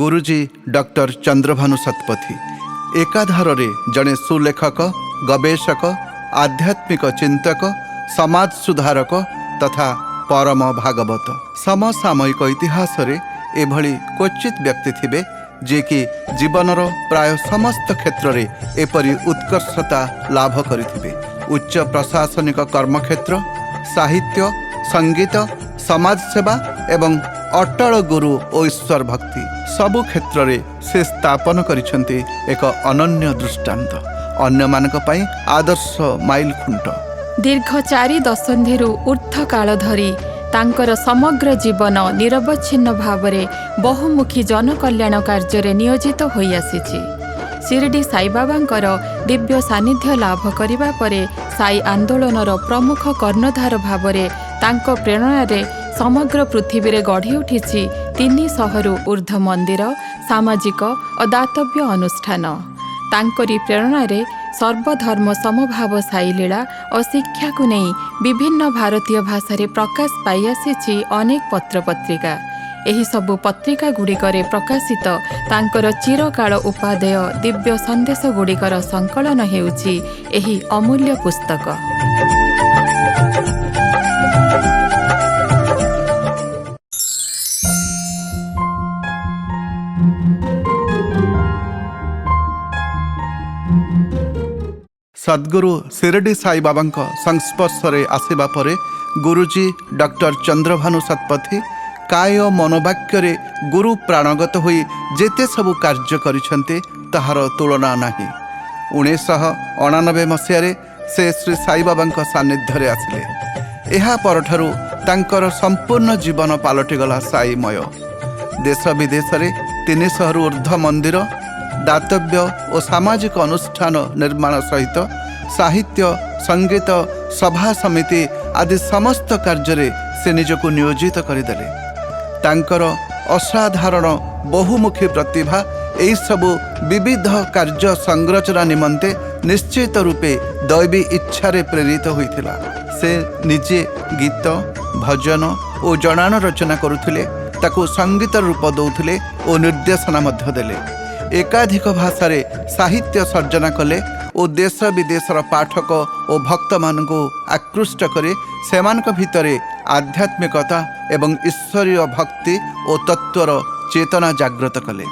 ଗୁରୁଜୀ ଡକ୍ଟର ଚନ୍ଦ୍ରଭାନୁ ଶତପଥୀ ଏକାଧାରରେ ଜଣେ ସୁଲେଖକ, ଗବେଷକ, ଆଧ୍ୟାତ୍ମିକ ଚିନ୍ତକ, ସମାଜ ସୁଧାରକ ତଥା ପରମ ଭାଗବତ। ସମସାମୟିକ ଇତିହାସରେ ଏଭଳି କ୍ୱଚିତ୍ ବ୍ୟକ୍ତି ଥିବେ, ଯିଏକି ଜୀବନର ପ୍ରାୟ ସମସ୍ତ କ୍ଷେତ୍ରରେ ଏପରି ଉତ୍କର୍ଷତା ଲାଭ କରିଥିବେ। ଉଚ୍ଚ ପ୍ରଶାସନିକ କର୍ମକ୍ଷେତ୍ର, ସାହିତ୍ୟ, ସଙ୍ଗୀତ, ସମାଜସେବା ଏବଂ ଅଟଳ ଗୁରୁ ଓ ଈଶ୍ୱର ଭକ୍ତି, ସବୁ କ୍ଷେତ୍ରରେ ସେ ସ୍ଥାପନ କରିଛନ୍ତି ଏକ ଅନନ୍ୟ ଦୃଷ୍ଟାନ୍ତ, ଅନ୍ୟମାନଙ୍କ ପାଇଁ ଆଦର୍ଶ ମାଇଲ ଖୁଣ୍ଟ। ଦୀର୍ଘ 4 ଦଶନ୍ଧିରୁ ଊର୍ଦ୍ଧ୍ୱ କାଳ ଧରି ତାଙ୍କର ସମଗ୍ର ଜୀବନ ନିରବଚ୍ଛିନ୍ନ ଭାବରେ ବହୁମୁଖୀ ଜନକଲ୍ୟାଣ କାର୍ଯ୍ୟରେ ନିୟୋଜିତ ହୋଇଆସିଛି। ଶିରିଡ଼ି ସାଇବାବାଙ୍କର ଦିବ୍ୟ ସାନ୍ନିଧ୍ୟ ଲାଭ କରିବା ପରେ ସାଇ ଆନ୍ଦୋଳନର ପ୍ରମୁଖ କର୍ଣ୍ଣଧାର ଭାବରେ ତାଙ୍କ ପ୍ରେରଣାରେ ସମଗ୍ର ପୃଥିବୀରେ ଗଢ଼ି ଉଠିଛି 300ରୁ ଊର୍ଦ୍ଧ୍ୱ ମନ୍ଦିର, ସାମାଜିକ ଓ ଦାତବ୍ୟ ଅନୁଷ୍ଠାନ। ତାଙ୍କରି ପ୍ରେରଣାରେ ସର୍ବଧର୍ମ ସମଭାବ, ସାଇଲୀଳା ଓ ଶିକ୍ଷାକୁ ନେଇ ବିଭିନ୍ନ ଭାରତୀୟ ଭାଷାରେ ପ୍ରକାଶ ପାଇଆସିଛି ଅନେକ ପତ୍ରପତ୍ରିକା। ଏହିସବୁ ପତ୍ରିକାଗୁଡ଼ିକରେ ପ୍ରକାଶିତ ତାଙ୍କର ଚିରକାଳ ଉପାଦେୟ ଦିବ୍ୟ ସନ୍ଦେଶଗୁଡ଼ିକର ସଂକଳନ ହେଉଛି ଏହି ଅମୂଲ୍ୟ ପୁସ୍ତକ। ସଦ୍ଗୁରୁ ଶିରଡ଼ି ସାଇବାବାଙ୍କ ସଂସ୍ପର୍ଶରେ ଆସିବା ପରେ ଗୁରୁଜୀ ଡକ୍ଟର ଚନ୍ଦ୍ରଭାନୁ ଶତପଥୀ କାୟ ମନୋବାକ୍ୟରେ ଗୁରୁ ପ୍ରାଣଗତ ହୋଇ ଯେତେ ସବୁ କାର୍ଯ୍ୟ କରିଛନ୍ତି, ତାହାର ତୁଳନା ନାହିଁ। 1989 ମସିହାରେ ସେ ଶ୍ରୀ ସାଇବାବାଙ୍କ ସାନ୍ନିଧ୍ୟରେ ଆସିଲେ। ଏହା ପରଠାରୁ ତାଙ୍କର ସମ୍ପୂର୍ଣ୍ଣ ଜୀବନ ପାଲଟିଗଲା ସାଇମୟ। ଦେଶ ବିଦେଶରେ 300ରୁ ଉର୍ଦ୍ଧ୍ୱ ମନ୍ଦିର, ଦାତବ୍ୟ ଓ ସାମାଜିକ ଅନୁଷ୍ଠାନ ନିର୍ମାଣ ସହିତ ସାହିତ୍ୟ, ସଙ୍ଗୀତ, ସଭା ସମିତି ଆଦି ସମସ୍ତ କାର୍ଯ୍ୟରେ ସେ ନିଜକୁ ନିୟୋଜିତ କରିଦେଲେ। ତାଙ୍କର ଅସାଧାରଣ ବହୁମୁଖୀ ପ୍ରତିଭା ଏହିସବୁ ବିବିଧ କାର୍ଯ୍ୟ ସଂରଚନା ନିମନ୍ତେ ନିଶ୍ଚିତ ରୂପେ ଦୈବୀ ଇଚ୍ଛାରେ ପ୍ରେରିତ ହୋଇଥିଲା। ସେ ନିଜେ ଗୀତ, ଭଜନ ଓ ଜଣାଣ ରଚନା କରୁଥିଲେ, ତାକୁ ସଙ୍ଗୀତ ରୂପ ଦେଉଥିଲେ ଓ ନିର୍ଦ୍ଦେଶନା ମଧ୍ୟ ଦେଲେ। ଏକାଧିକ ଭାଷାରେ ସାହିତ୍ୟ ସର୍ଜନା କଲେ ଓ ଦେଶ ବିଦେଶର ପାଠକ ଓ ଭକ୍ତମାନଙ୍କୁ ଆକୃଷ୍ଟ କରି ସେମାନଙ୍କ ଭିତରେ ଆଧ୍ୟାତ୍ମିକତା ଏବଂ ଈଶ୍ୱରୀୟ ଭକ୍ତି ଓ ତତ୍ତ୍ୱର ଚେତନା ଜାଗ୍ରତ କଲେ।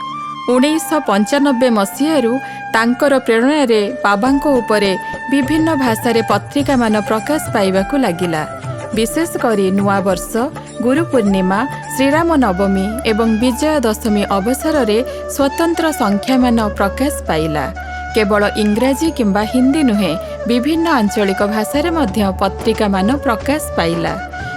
1995 ମସିହାରୁ ତାଙ୍କର ପ୍ରେରଣାରେ ବାବାଙ୍କ ଉପରେ ବିଭିନ୍ନ ଭାଷାରେ ପତ୍ରିକାମାନ ପ୍ରକାଶ ପାଇବାକୁ ଲାଗିଲା। ବିଶେଷ କରି ନୂଆବର୍ଷ, ଗୁରୁ ପୂର୍ଣ୍ଣିମା, ଶ୍ରୀରାମ ନବମୀ ଏବଂ ବିଜୟା ଦଶମୀ ଅବସରରେ ସ୍ୱତନ୍ତ୍ର ସଂଖ୍ୟାମାନ ପ୍ରକାଶ ପାଇଲା। କେବଳ ଇଂରାଜୀ କିମ୍ବା ହିନ୍ଦୀ ନୁହେଁ, ବିଭିନ୍ନ ଆଞ୍ଚଳିକ ଭାଷାରେ ମଧ୍ୟ ପତ୍ରିକାମାନ ପ୍ରକାଶ ପାଇଲା।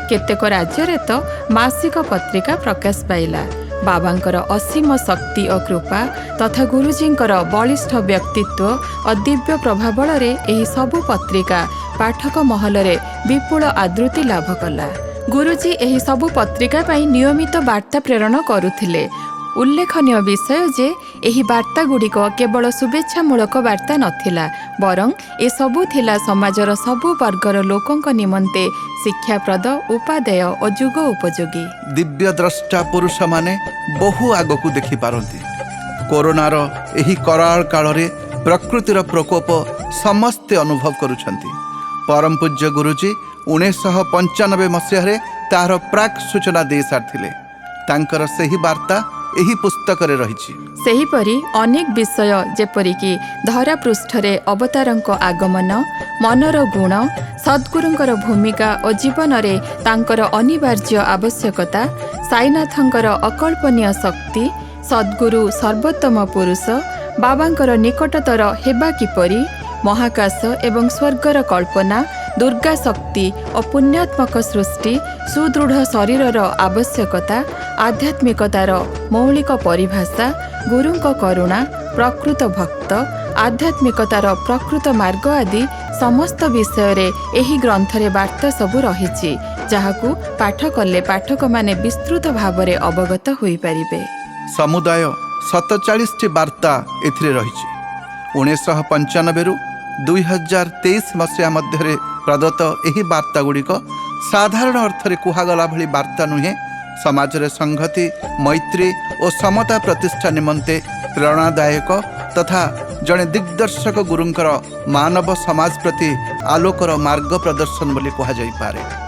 କେତେକ ରାଜ୍ୟରେ ତ ମାସିକ ପତ୍ରିକା ପ୍ରକାଶ ପାଇଲା। ବାବାଙ୍କର ଅସୀମ ଶକ୍ତି ଓ କୃପା ତଥା ଗୁରୁଜୀଙ୍କର ବଳିଷ୍ଠ ବ୍ୟକ୍ତିତ୍ୱ ଓ ଦିବ୍ୟ ପ୍ରଭାବଳରେ ଏହି ସବୁ ପତ୍ରିକା ପାଠକ ମହଲରେ ବିପୁଳ ଆଦୃତି ଲାଭ କଲା। ଗୁରୁଜୀ ଏହି ସବୁ ପତ୍ରିକା ପାଇଁ ନିୟମିତ ବାର୍ତ୍ତା ପ୍ରେରଣ କରୁଥିଲେ। ଉଲ୍ଲେଖନୀୟ ବିଷୟ ଯେ ଏହି ବାର୍ତ୍ତାଗୁଡ଼ିକ କେବଳ ଶୁଭେଚ୍ଛାମୂଳକ ବାର୍ତ୍ତା ନଥିଲା, ବରଂ ଏସବୁ ଥିଲା ସମାଜର ସବୁ ବର୍ଗର ଲୋକଙ୍କ ନିମନ୍ତେ ଶିକ୍ଷାପ୍ରଦ, ଉପାଦେୟ ଓ ଯୁଗ ଉପଯୋଗୀ। ଦିବ୍ୟ ଦ୍ରଷ୍ଟା ପୁରୁଷମାନେ ବହୁ ଆଗକୁ ଦେଖିପାରନ୍ତି। କରୋନାର ଏହି କରାଳ କାଳରେ ପ୍ରକୃତିର ପ୍ରକୋପ ସମସ୍ତେ ଅନୁଭବ କରୁଛନ୍ତି। ପରମ ପୂଜ୍ୟ ଗୁରୁଜୀ 1995 ମସିହାରେ ତାହାର ପ୍ରାକ୍ ସୂଚନା ଦେଇସାରିଥିଲେ। ତାଙ୍କର ସେହି ବାର୍ତ୍ତା ଏହି ପୁସ୍ତକରେ ରହିଛି। ସେହିପରି ଅନେକ ବିଷୟ, ଯେପରିକି ଧରାପୃଷ୍ଠରେ ଅବତାରଙ୍କ ଆଗମନ, ମନର ଗୁଣ, ସଦ୍ଗୁରୁଙ୍କର ଭୂମିକା ଓ ଜୀବନରେ ତାଙ୍କର ଅନିବାର୍ଯ୍ୟ ଆବଶ୍ୟକତା, ସାଇନାଥଙ୍କର ଅକଳ୍ପନୀୟ ଶକ୍ତି, ସଦ୍ଗୁରୁ ସର୍ବୋତ୍ତମ ପୁରୁଷ, ବାବାଙ୍କର ନିକଟତର ହେବା କିପରି, ମହାକାଶ ଏବଂ ସ୍ୱର୍ଗର କଳ୍ପନା, ଦୁର୍ଗା ଶକ୍ତି ଓ ପୁଣ୍ୟାତ୍ମକ ସୃଷ୍ଟି, ସୁଦୃଢ଼ ଶରୀରର ଆବଶ୍ୟକତା, ଆଧ୍ୟାତ୍ମିକତାର ମୌଳିକ ପରିଭାଷା, ଗୁରୁଙ୍କ କରୁଣା, ପ୍ରକୃତ ଭକ୍ତ, ଆଧ୍ୟାତ୍ମିକତାର ପ୍ରକୃତ ମାର୍ଗ ଆଦି ସମସ୍ତ ବିଷୟରେ ଏହି ଗ୍ରନ୍ଥରେ ବାର୍ତ୍ତା ସବୁ ରହିଛି, ଯାହାକୁ ପାଠ କଲେ ପାଠକମାନେ ବିସ୍ତୃତ ଭାବରେ ଅବଗତ ହୋଇପାରିବେ। ସମୁଦାୟ 47ଟି ବାର୍ତ୍ତା ଏଥିରେ ରହିଛି। 1995ରୁ 2023 ମସିହା ମଧ୍ୟରେ ପ୍ରଦତ୍ତ ଏହି ବାର୍ତ୍ତା ଗୁଡ଼ିକ ସାଧାରଣ ଅର୍ଥରେ କୁହାଗଲା ଭଳି ବାର୍ତ୍ତା ନୁହେଁ। ସମାଜରେ ସଂହତି, ମୈତ୍ରୀ ଓ ସମତା ପ୍ରତିଷ୍ଠା ନିମନ୍ତେ ପ୍ରେରଣାଦାୟକ ତଥା ଜଣେ ଦିଗ୍ଦର୍ଶକ ଗୁରୁଙ୍କର ମାନବ ସମାଜ ପ୍ରତି ଆଲୋକର ମାର୍ଗ ପ୍ରଦର୍ଶନ ବୋଲି କୁହାଯାଇପାରେ।